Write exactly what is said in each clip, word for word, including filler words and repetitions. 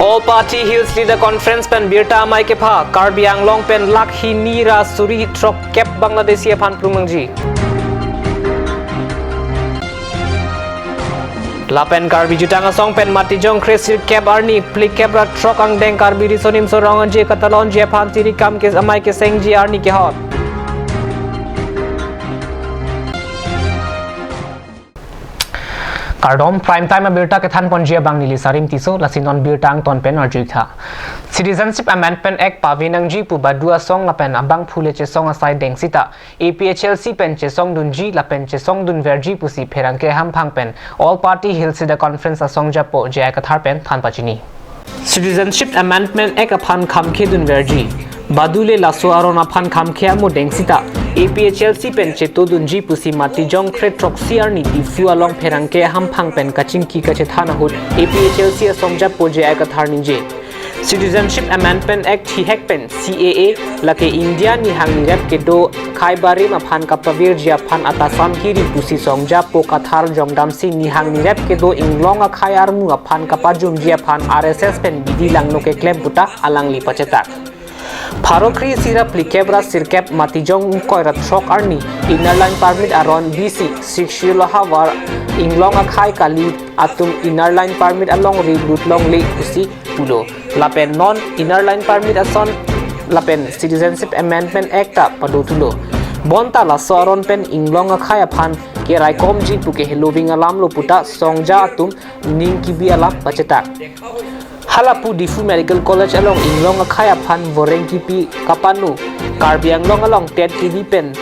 All Party Hills Leader Conference pen birta amei kepha, Karbi Anglong pen lakh hini ra suri throk kep Bangladeshi aphan plung nangji. Lapen Karbi Jutang Asong pen Matijong kre sirkep arni phlikep ra throk angdeng Karbi Riso Nimso Rong Aje katalonji aphan tirikam ke amei kesengji arni kehot. Kardom, Prime Time abirta kethan ponji abang neli Sarim Tisso, lasi non birta angton pen arjuitha. Citizenship Amendment Act pave nangji pu badu asong lapen abangphu le chesong asai deng sita A P H L C pen chesongdunji lapen chesongdunverji pusi pherangke hamphang pen All Party Hills Leader Conference asong japo J I Kathar pen than pachini. Citizenship Amendment Act aphan khamkhe dunverji. Badu le laso aron aphan khamkhe amo deng sita A P H L C pen chetodunji pusi Matijong kre throksi arni Diphu along pherangke hamphang pen kachingki kachethan ahut A P H L C asong japo J I Kathar ningje. Citizenship Amendment Act thihek pen C A A lake India nihang nirep kedo khaibarim aphan kapavirji aphan atasam hiri pusi song japo Kathar jongdamsi nihang nirep kedo inglong akhai armu aphan kapajumji aphan R S S pen bidi langno keklem puta alangli pachetak. Pharo kre isi ra phlikep ra sirkep Matijong ingkoi ra throk arni Inner Line Permit aron B C Sixth Schedule ahavar inglong akhai kali atum Inner Line Permit alongri lut longle pusi pulo. Lapen non Inner Line Permit ason lapen Citizenship Amendment Act ta pado thulo. Bonta laso aron pen inglong akhai aphan keraikomji puke heloving alamlo puta song ja atum ning kebi alam pachetak. Halapu Diphu Medical College along inglong akhai aphan voreng kepi kapano Karbi Anglong along tet kebi pen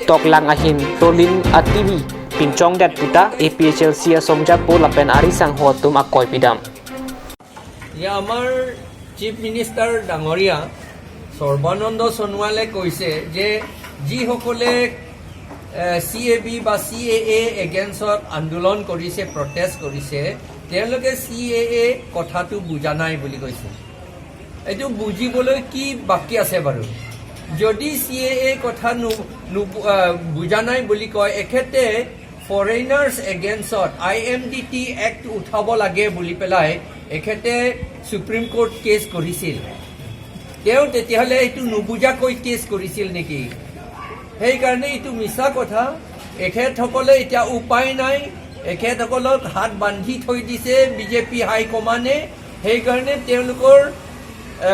toklang ahin tolin ativi pinchongdet puta A P H L C asong japo lapen ari sangho atum akoi pidam. এয়া আমাৰ chief minister ডাঙৰীয়া সৰ্বানন্দ সোণোৱালে কৈছে যে যিসকলে চি A B বা চি এ এ এগেইনষ্টত আন্দোলন কৰিছে, প্ৰটেষ্ট কৰিছে, তেওঁলোকে চি এ এ কথাটো বুজা নাই বুলি কৈছে। এইটো বুজিবলৈ কি বাকী আছে বাৰু? যদি চি এ এ কথা নু- নুবু- আহ, বুজা নাই বুলি কয়, এখেতে ফৰেইনাৰ্ছ এগেইনষ্টত I am D T act উঠাব লাগে বুলি পেলাই এখেতে ছুপ্ৰিম কোৰ্ট কেছ কৰিছিল। তেওঁ তেতিয়াহ'লে এইটো নুবুজাকৈ কেছ কৰিছিল নেকি? সেইকাৰণে এইটো মিছা কথা। এখেতসকলে এতিয়া উপায় নাই, এখেতসকলক হাত বান্ধি থৈ দিছে বি জে পি হাই কমাণ্ডে। সেইকাৰণে তেওঁলোকৰ, এ,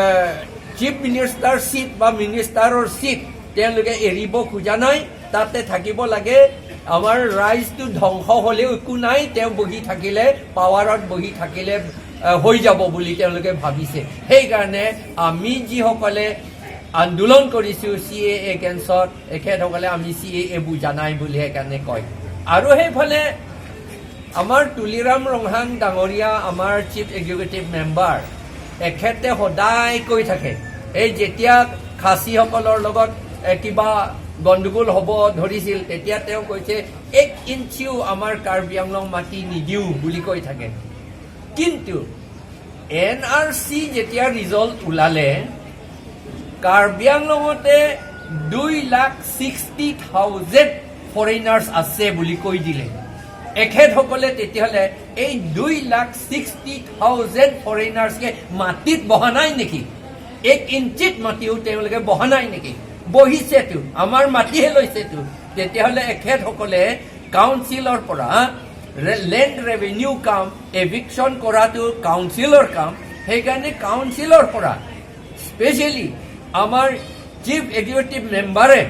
চিফ মিনিষ্টাৰ চিট বা মিনিষ্টাৰৰ চিট তেওঁলোকে এৰিব খোজা নাই, তাতে থাকিব লাগে। আমাৰ ৰাইজটো ধ্বংস হ'লেও একো নাই, তেওঁ বহি থাকিলে, পাৱাৰত বহি থাকিলে, এ, হৈ যাব বুলি তেওঁলোকে ভাবিছে। সেইকাৰণে আমি যিসকলে আন্দোলন কৰিছো চি এ এ এগেইনষ্টত, এখেতসকলে আমি চি এ এ বুজা নাই বুলি সেইকাৰণে কয়। আৰু সেইফালে আমাৰ তুলিৰাম ৰংহাং ডাঙৰীয়া, আমাৰ চিফ এক্সিকিউটিভ মেম্বাৰ, এখেতে সদায় কৈ থাকে, এই যেতিয়া খাচীসকলৰ লগত, এ, কিবা গণ্ডগোল হ'ব ধৰিছিল, তেতিয়া তেওঁ কৈছে, "এক ইঞ্চিও আমাৰ কাৰ্বি আংলং মাটি নিদিওঁ" বুলি কৈ থাকে। কিন্তু এন আৰ চি যেতিয়া ৰিজাল্ট ওলালে, কাৰ্বি আংলঙতে দুই লাখ ছিক্সটি থাউজেণ্ড ফৰেইনাৰ্ছ আছে বুলি কৈ দিলে। এখেতসকলে তেতিয়াহ'লে এই দুই লাখ ছিক্সটি থাউজেণ্ড ফৰেইনাৰ্ছকে মাটিত বহা নাই নেকি? এক ইঞ্চিত মাটিও তেওঁলোকে বহা নাই নেকি? বহিছেতো, আমাৰ মাটিহে লৈছেতো। তেতিয়াহ'লে এখেতসকলে কাউন্সিলৰ পৰা ৰে- লেণ্ড ৰেভিনিউ কাম, এভিকশ্যন কৰাটো কাউন্সিলৰ কাম, সেইকাৰণে কাউন্সিলৰ পৰা স্পেচিয়েলি আমাৰ চিফ এক্সিকিউটিভ মেম্বাৰে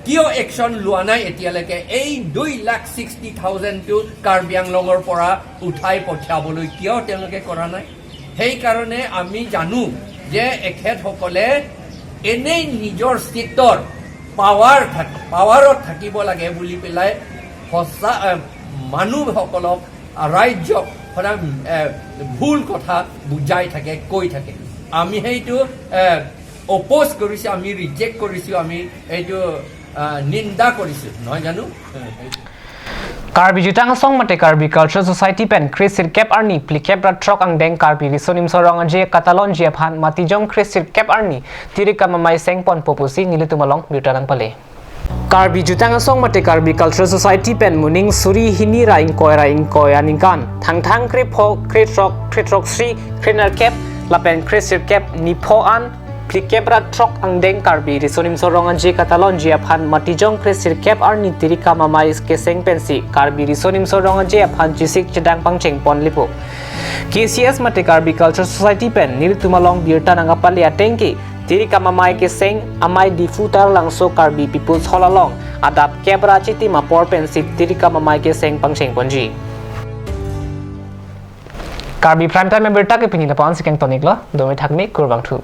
কিয় একশ্যন লোৱা নাই এতিয়ালৈকে? এই দুই লাখ ছিক্সটি থাউজেণ্ডটো কাৰ্বি আংলঙৰ পৰা উঠাই পঠিয়াবলৈ কিয় তেওঁলোকে কৰা নাই? সেইকাৰণে আমি জানো যে এখেতসকলে এনেই নিজৰ চিটৰ পাৱাৰ থাক- পাৱাৰত থাকিব লাগে বুলি পেলাই সঁচা, এ, মানুহসকলক, আ, ৰাইজক সদায়, এ, ভুল কথা বুজাই থাকে, কৈ থাকে। আমি সেইটো, এ, অপ'জ কৰিছো, আমি ৰিজেক্ট কৰিছো, আমি এইটো, আ, নিন্দা কৰিছো, নহয় জানো? Karbi Jutang Asong mate Karbi Cultural Society pen kre sirkep arni phlikep ra throk angdeng Karbi Riso Nimso Rong Aje katalonji aphan Matijong kre sirkep arni tirikam amei sengponpo pusi nelitum along birta nangpale. Karbi Jutang Asong mate Karbi Cultural Society pen moning suri hini ra ingkoi ra ingkoi aningkan, Thangthang kre pho, kre throk, kre throksi, kre nerkep, Lapen kresirkep nipho an phlikep ra throk angdeng Karbi Riso Nimso Rong Aje katalonji aphan Matijong kresirkep arni Tirikam Amei keseng pensi Karbi Riso Nimso Rong Aje aphan chesik chedang pangcheng pon lipo. K C S mate Karbi Culture Society pen nelitum along birta nangkapale atengke Tirikam Amei keseng Amei Diphu Taralangso Karbi People's Hall along adap kep ra chitim apor pensi Tirikam Amei keseng pangcheng ponji. Karbi Prime Time abirta ke pini lapu-an si kangton-iklo, dome thakme, kurvangthu.